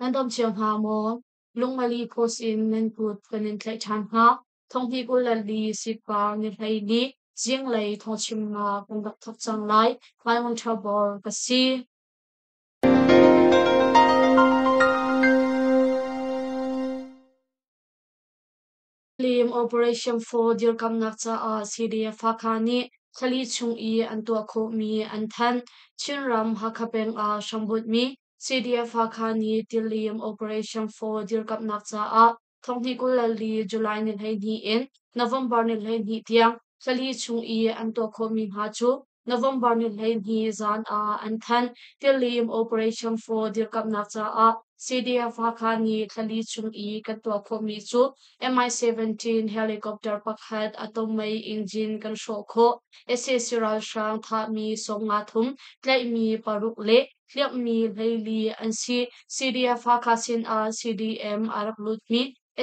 Nan dam cio hna maw? Lungmali post in nan kut kan in tlaih ṭhan hna. Thonghni 24 sikar ni 14 zinglei thawngchimnak kan rak thawk cang lai. Maimun Ṭhabor ka si. Lim Operation for dirkamnak caah CDF Hakha nih thlali chung i an tuah khawhmi an thanh. Chinram Hakha peng ah hrambunhmi CDF Hakha nih Tilim Operation for dirkamnak caah thonghnih 24 July ni 12 in November ni 12 tiang thlali chung i an tuah khawhmi hna cu November ni 12 zan ah an thanh. Tilim Operation for dirkamnak caah CDF Hakha nih thlali chung i kan tuah khawhmi cu Mi-17 helicopter pakhat a tomei engine kan hrawh khawh. Sac ralhrang thahmi 53, tlaihmi paruk le hliamhmi 14 an si. CDF Hakha sinah CDM a rak lutmi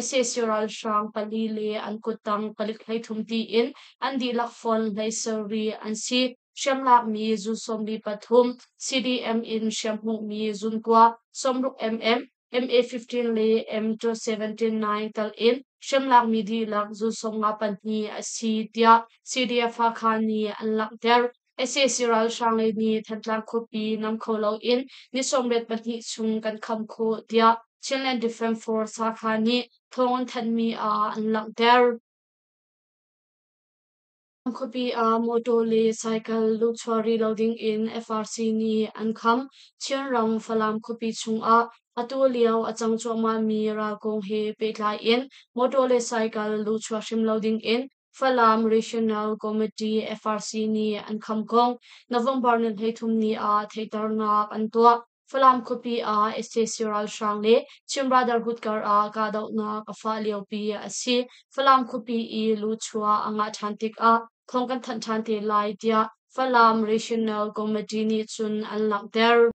Sac ralhrang pali le an kuttang palik 33 tiin an dihlak fon 17 an si. Hriamlakmi zun 43, CDM in hriam hmuhmi zun kua 60 mm, MA-15 le M279 tal in hriamlakmi dihlak zun 54 a si tiah CDF Hakha nih an langhter. Sac ralhrang lei nih Thantlang khuapi nam kho loin ni 82 chung kan kham khawh tiah Chinland Defence Force Hakha nih thawng an thanhmi ah an langhter. Khuapi ah mawtaw le cycle luhchuah rih lo dingin FRC nih an kham. Chinram Falam khuapi chungah atu lio a cang cuahmahmi ral kong he pehtlai in mawtaw le cycle luhchuah hrim lo dingin Falam Regional Committee FRC nih an kham kong November ni 33 ni ah theihternak an tuah. Falam khuapi ah sac ralhrang le Chin Brotherhood kar ah kahdohnak a fah liopi a si. Falam khuapi i luchuah a ngah ṭhan tikah thawng kan thanh ṭhan te lai tiah Falam Regional Committee nih cun an langhter.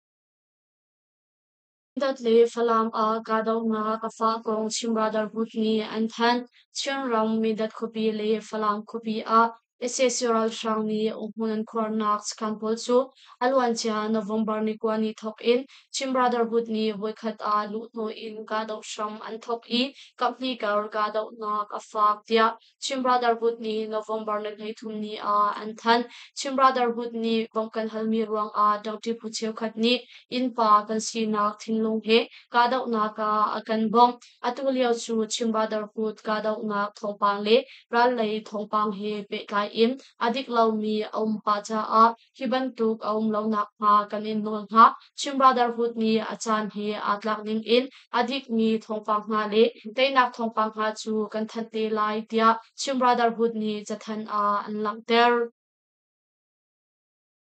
Dat le Falam ah kahdohnak a fah kong Chin Brotherhood nih an thanh. Chinram Mindat khuapi le Falam khuapi ah sac ralhrang nih umhmun an khuarnak sakhan pawl cu a luancia November ni 9 ni thawk in Chin Brotherhood nih voikhat ah luhhnawh in kahdoh hram an thawk i kaphnih kar kahdohnak a fak tiah Chin Brotherhood nih November ni 33 ni ah an thanh. Chin Brotherhood nih bawmh kan halmi ruangah ṭangṭi phu cheukhat nih innpa kan sinak thinlung he kahdohnak ah a kan bawmh. Atu lio cu Chin Brotherhood kahdohnak thawngpang le ral lei thawngpang he pehtlai in a dik lomi a um pah caah hi bantuk a um lo nakhnga kan in nawl hna. Chin Brotherhood nih a caan he aa tlak ning in a dikmi thawngpang hna le teinak thawngpang hna cu kan thanh te lai tiah Chin Brotherhood nih cathanh ah an langhter.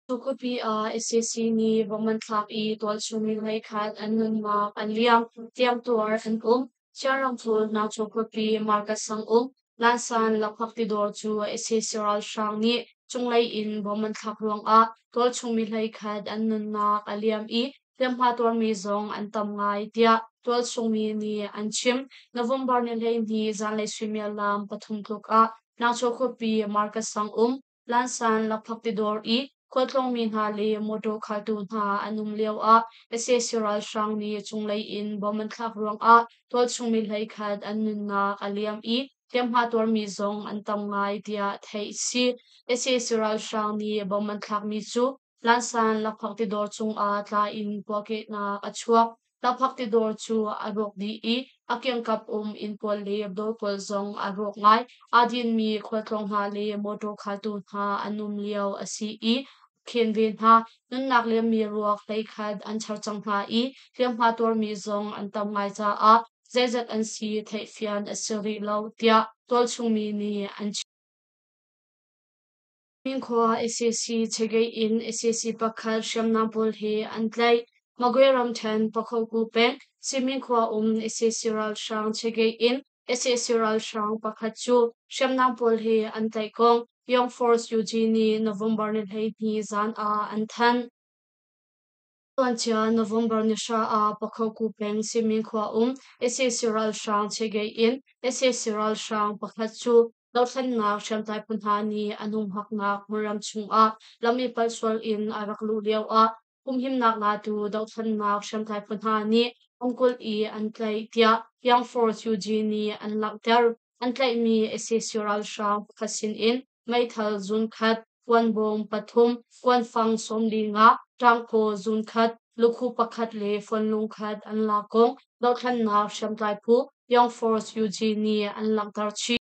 Cu khuapi ah sac nih bom an thlak i tualchung mi hleikhat an nunnak an liam, hliamtuar an um. Siangram thul Nauchaw khuapi Market sang um Lansan lakphak tidawr cu sac ralhrang nih cunglei in bom an thlak ruangah tualchung mi 11 an nunnak a liam i hliamhma tuarmi zong an tam ngai tiah tualchung mi nih an chim. November ni 12 zanlei suimilam 3 tluk ah Nauchaw khuapi Market sang um Lansan lakphak tidawr i khualtlawngmi hna le mawṭaw khaltu hna an um lioah sac ralhrang nih cunglei in bom an thlak ruangah tualchung mi 11 an nunnak a liam i hliamhma tuarmi zong an tam ngai tiah theih a si. Sac ralhrang nih bom an thlakmi cu Lansan lakphak tidawr cungah tla in puahkehnak a chuak. Lakphak tidawr cu a rawk dih i a kiangkap um inn pawl le dawr pawl zong a rawk ngai. Aa dinmi khualtlawng hna le mawṭaw khaltu hna an um lio a si i a khen ve hna. Nunnak liammi ruak 11 an char cang hna i hliamhma tuarmi zong an tam ngai caah zeizat an si theihfian a si rih lo tiah tualchungmi nih an chim. Minkhua sac Chagai in sac pakhat hriamnam pawl he an tlaih. Magwe ramṭhen Pakhoku peng Simin khua um sac ralhrang Chagai in sac ralhrang pakhat cu hriamnam pawl he an tlaih kong Young Force UG nih November ni 12 zan ah an thanh. Tuancia November ni 9 ah Pakhoku peng Simin khua um sac ralhrang Chagai in sac ralhrang pakhat cu Dothlennak hriamtlai phu hna nih an humhaknak hmunram chungah lam i palh sual in a rak luh lioah humhimnak latu dothlennak hriamtlai phu hna nih an kulh i an tlaih tiah Young Force UG nih an langhter. An tlaihmi sac ralhrang pakhat sinin meithal zunkhat, kuanbawm pathum, kuanfang 45, ṭangphaw zunkhat, lukhuh pakhat le phone khat an lak kong dohthlennak hriamtlai phu Young Force UG nih an langhter chih.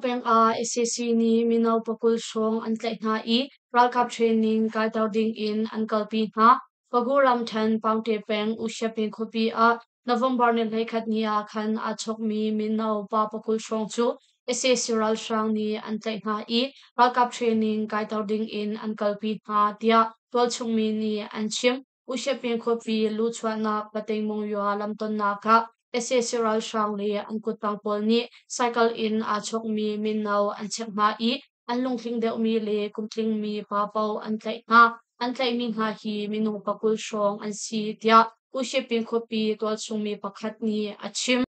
Peng ah sac nih mino pakul hrawng an tlaih hna i ralkap training kaiter ding in an kalpi hna. Pagu ramṭhen Paungte peng Ushiapin khuapi ah November ni 21 ni ah khan aa chawkmi mino pa pakul hrawng cu sac ralhrang nih an tlaih hna i ralkap training kaiter ding in an kalpi hna tiah tualchung mi nih an chim. Ushiapin khuapi luhchuahnak Patengmungya lamtonnak ah sac ralhrang le an kuttang pawl nih cycle in aa chawkmi mino an chek hna i an lungtling deuhmi le kumtlingmi pa paoh an tlaih hna. An tlaihmi hna hi minung pakul hrawng an si tiah Ushiapin khuapi tualchungmi pakhat nih a chim.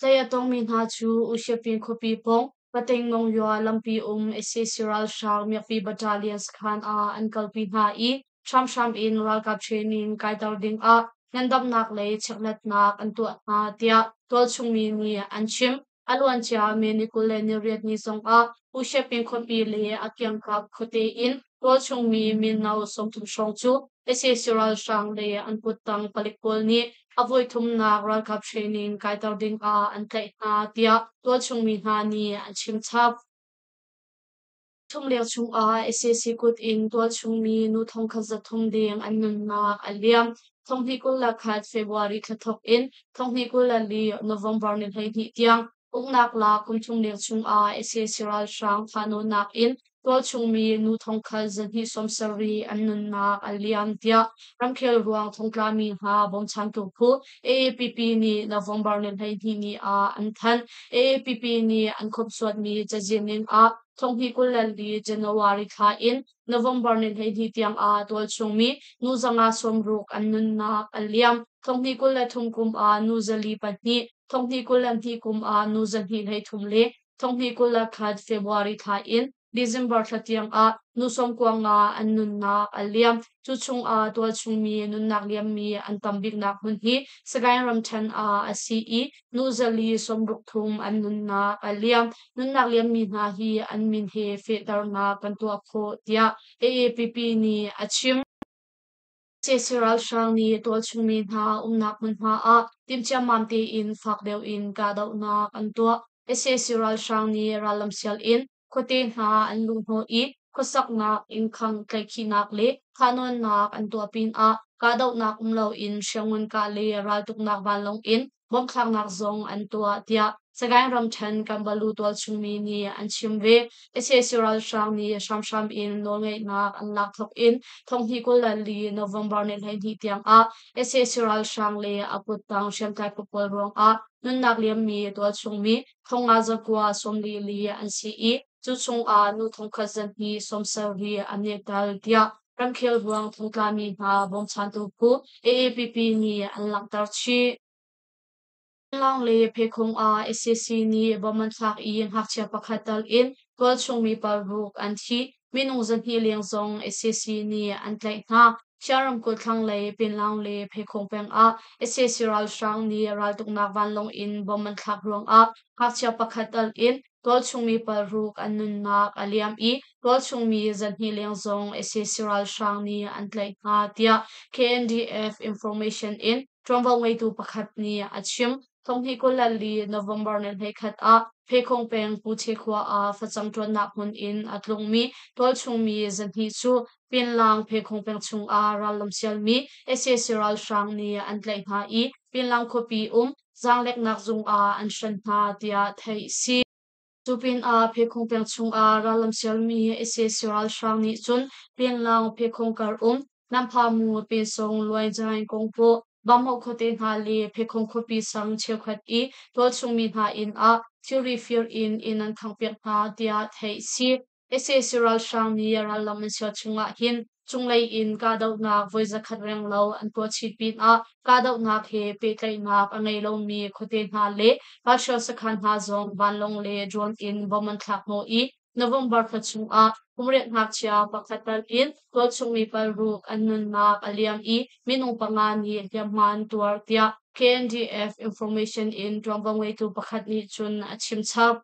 Tlaih a tongmi hna cu Ushiapin khuapi pawng Patengmongya lampi um sac ralhrang miakpi battalion sakhan ah an kalpi hna i hramhram in ralkap training kaiter ding ah ngandamnak lei chekhlatnak an tuah hna tiah tualchungmi nih an chim. A luancia May ni 28 ni zong ah Ushiapin khuapi le a kiangkap khuate in tualchungmi mino 30 hrawng cu sac ralhrang le an kuttang palik pawl nih a voithumnak ralkap training kaiter ding ah an tlaih hna tiah tualchungmi hna nih an chim chap. Thumleng chungah sac kut in tualchungmi nu 1300 deng an nunnak a liam. 2021 February thla thawk in 2024 November ni 12 tiang uknak lak kum thum leng chungah sac ralhrang thahnawnnak in tualchungmi nu 1270 an nunnak a liam tiah ramkhel ruang thongtlami hna bawmchantu phu AAPP nih November ni 12 ni ah an thanh. AAPP nih an khawmhsuatmi cazin ning ah 2024 January thla in November ni 12 tiang ah tualchungmi nu 560 an nunnak a liam. 2023 kum ah nu 402, 2022 kum ah nu 223 le 2021 February thla in December thla tiang ah nu 95 an nunnak a liam. Cu chung ah tualchungmi nunnak liammi an tam biknak hmun hi Sagaing ramṭhen ah a si i nu 463 an nunnak a liam. Nunnak liammi hna hi an min he fehternak kan tuah khawh tiah AAPP nih a chim. Sac ralhrang nih tualchungmi hna umnak hmunhma ah timhciammam tein fak deuh in kahdohnak an tuah. Sac ralhrang nih rallam sial in khuate hna an luhhnawh i khuasaknak, innkhang tlaihkhihnak le thahnawnnak an tuah pinah kahdohnak um loin hriamngan kah le raltuknak vanlawng in bomthlaknak zong an tuah tiah Sagaing ramṭhen Kanbalu tualchungmi nih an chim ve. Sac ralhrang nih hramhram in nawlngeihnak an lak thawk in 2024 November ni 12 tiang ah sac ralhrang le a kuttang hriamtlai phu pawl ruangah nunnak liammi tualchungmi 5944 an si i cu chungah nu 1270 an i tel tiah ramkhel ruang thongtlami hna bawmchantu phu AAPP nih an langhter chih. Lang le Phekhung ah sac nih bomb an thlak i ngakchia pakhat tal in tualchungmi paruk an thi. Minung 200 leng zong sac nih an tlaih hna. Chin ramkulh thlanglei Pinlaung le Phekhung peng ah sac ralhrang nih raltuknak vanlawng in bomb an thlak ruangah ngakchia pakhat tal in tualchungmi paruk an nunnak a liam i tualchungmi 200 leng zong sac ralhrang nih an tlaih hna tiah KNDF information in ṭuanvo ngeitu pakhat nih a chim. 2024 November ni 21 ah Phekhong peng Puche khua ah facang ṭuannak hmun in a tlungmi tualchungmi 200 cu Pinlang Phekhong peng chungah rallam sialmi sac ralhrang nih an tlaih hna i Pinlang khuapi um zaangleknak zung ah an hren hna tiah theih a si. Cu pinah Phekhong peng chungah rallam sialmi sac ralhrang nih cun Pinlang Phekhong kar um Namphamu, Pinsong, Luaijaing, Kongpaw, Bamho khuate hna le Phekhong khuapi sang cheukhat i tualchungmi hna inn ah thilri fir in inn an khanghpiak hna tiah theih a si. Sac ralhrang nih rallam an sial chungah hin cunglei in kahdohnak voi 100 renglo an tuah chih pinah kahdohnak he pehtlaihnak a ngei lomi khuate hna le ralhrial sakhan hna zong vanlawng le drone in bomb an thlak hnawh i. November thla chungah kumriat ngakchia pakhat tal in tualchung mi paruk an nunnak a liam i minung panga nih hliamhma an tuar tiah KNDF information in ṭuanvo ngeitu pakhat nih cun a chim chap.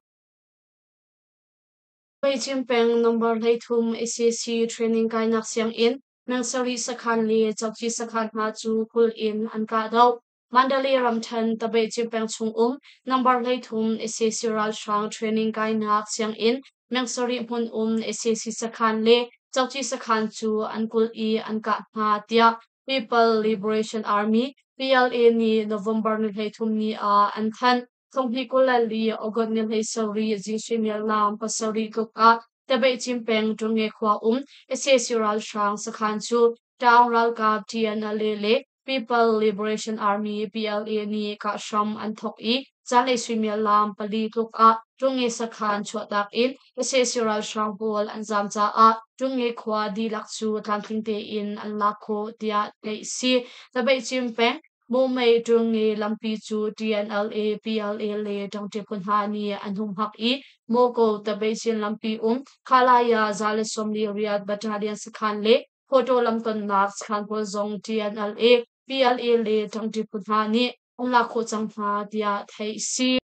Beijing peng number 13 ACC training kainak sianginn Mengsarih sakhan le Chokyi sakhan hna cu kul in an kahdoh. Mandalay ramṭhen Tabeihcin peng chungum number 13 sac ralhrang training kainak sianginn Mengsarih hmun um sac sakhan le Chokyi sakhan cu an kulh i an kah hna tiah People Liberation Army PLA nih November ni 13 ni ah an thanh. 2024 August ni 17 zing suimilam 7 tluk ah Tabeihcin peng Ṭunge khua um sac ralhrang sakhan cu Taung ralkap TNLA le People Liberation Army PLA nih kahhram an thawk i zanlei suimilam 4 tluk ah Ṭunge sakhan chuahtak in sac ralhrang pawl an zaam caah Ṭunge khua dihlak cu tlamtling tein an lak khawh tiah theih a si. Tabeihcin peng Mawmei ṭungi lampi cu TNLA, PLA le ṭangṭi phu hna nih an humhak i Mawkaw Tabeicin lampi um Khalaya 148 Battalion sakhan le Photo lamtonnak sakhan pawl zong TNLA, PLA le ṭangṭi phu hna nih an lak khawh cang hna tiah theih a si.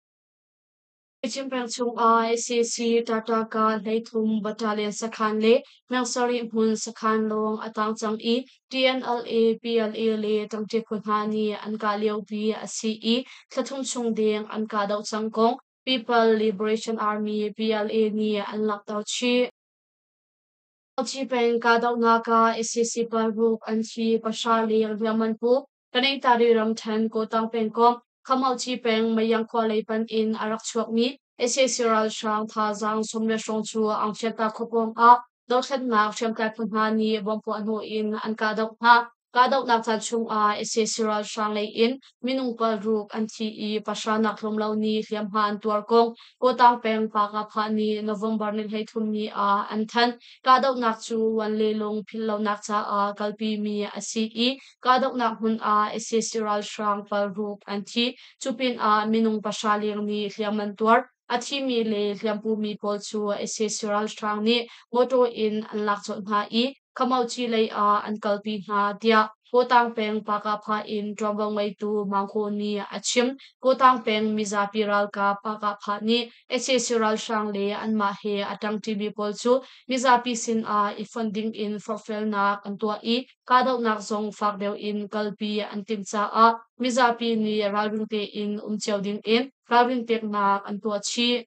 Chin peng chungah sac Tataka 13 Battalion sakhan le Mengsarih hmun sakhan lawng a tang cang i TNLA, PLA le ṭangṭi phu hna nih an kah liopi a si i thlathum chung deng an kahdoh cang kong People Liberation Army PLA nih an langhter chih. Ci peng kahdohnak ah sac paruk an thi, pahra leng hliam an pu. Kaningtari ramṭhen Kawtang pengkomh Khamauci peng Mayang khua lei panh in a rak chuakmi sac ralhrang thazaang 10 hrawng cu Aungchiata khua pawng ah dothlennak hriamtlai phu hna nih bomb puahhnawh in an kahdoh hna. Kahdohnak caan chungah sac ralhrang lei in minung paruk an thi i pahra nak tlawm lo nih hliamhma an tuar kong Kawtang peng Pakaphah nih November ni 33 ni ah an thanh. Kahdohnak cu wan le lung philhlonak caah kalpimi a si i kahdohnak hmun ah sac ralhrang paruk an thi. Cu pinah minung pahra leng nih hliam an tuar. A thimi le hliampumi pawl cu sac ralhrang nih mawtaw in an lak colh hna i Khamauci lei ah an kalpi hna tiah Kawtang peng Pakapha in ṭuanvo ngeitu Mang Ko nih a chim. Kawtang peng mizapi ralkap Pakapha nih sac ralhrang le anmah he a ṭangṭimi pawl cu mizapi sinah i fonh dingin forhfialnak an tuah i kahdohnak zong fak deuh in kalpi an timh caah mizapi nih ralring tein um cio dingin ralrin peknak an tuah chih.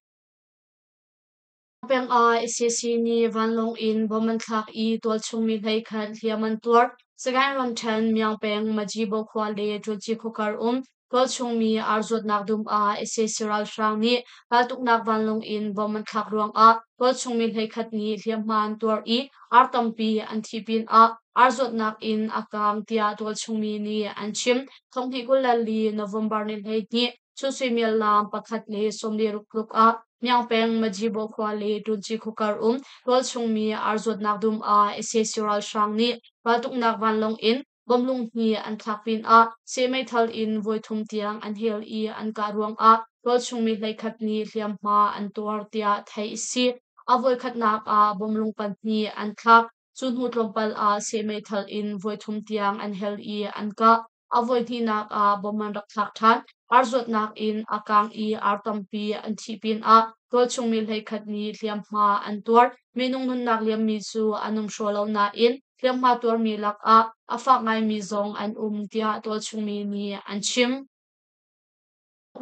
Peng ah sac nih vanlawng in bomb an thlak i tualchung mi 11 hliam an tuar. Sagaing ramṭhen Myaung peng Majibo khua le Ṭulci khuakar um tualchung mi ar zuatnak dum ah sac ralhrang nih raltuknak vanlawng in bomb an thlak ruangah tualchung mi 11 nih hliamhma an tuar i ar tampi an thih pinah ar zuatnak inn a kaang tiah tualchung mi nih an chim. 2024 November ni 12 Chun suimilam 1:46 tluk ah Myaung peng Majibo khua le Tunci khuakar um tualchung mi ar zuatnak dum ah sac ralhrang nih raltuknak vanlawng in bomlung hnih an thlak pinah seh meithal in voithum tiang an hel i an kah ruangah tualchung mi 11 nih hliamhma an tuar tiah theih a si. A voikhatnak ah bomlung pahnih an thlak. Cu hnu tlawmpal ah seh meithal in voithum tiang an hel i an kah. A voihnihnak ah bom an rak thlak ṭhan. Ar zuatnak in a kaang i ar tampi an thih pinah tualchung mi 11 nih hliamhma an tuar. Minung nunnak liammi cu an um hraw lo nain hliamhma tuarmi lakah a fak ngaimi zong an um tiah tualchung mi nih an chim.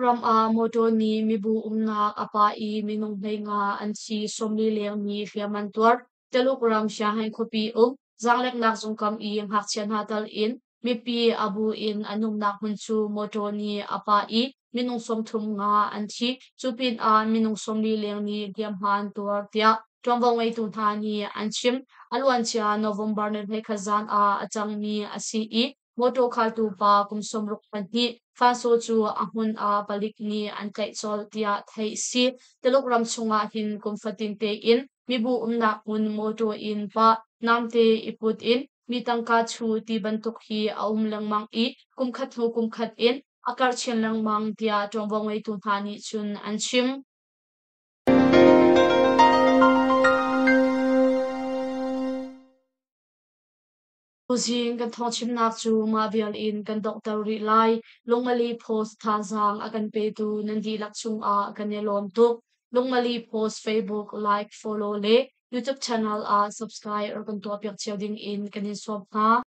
Ram ah mawṭaw nih mibu umnak a pah i minung 15 an thi, 40 leng nih hliam an tuar. Taluk ram Shanghai khuapi um zaangleknak zungkam i ngakchia hna tal in mipi a bu in an umnak hmun cu mawṭaw nih a pah i minung 35 an thi. Cu pinah minung 40 leng nih hliamhma an tuar tiah ṭuanvo ngeitu hna nih an chim. A luancia November ni 21 zan ah a cangmi a si i Mawṭaw khaltu pa kum 62 Fanso cu a hmun ah palik nih an tlaih colh tiah theih a si. Tuluk ram chungah hin kum fatin tein mibu umnak hmun mawṭaw in pah, namte i put in mi tangka chu ti bantuk hi a um lengmang i kum khat hnu kum khat in a karh chin lengmang tiah ṭuanvo ngeitu hna nih cun an chim. Tuzing kan thawngchimnak cu mah vial in kan donghter rih lai. Lungmali Post thazaang a kan petu nan dihlak cungah kan i lawm tuk. Lungmali Post Facebook like, follow le YouTube channel ah subscribe rak kan tuahpiak cio ding in kan in sawm hna.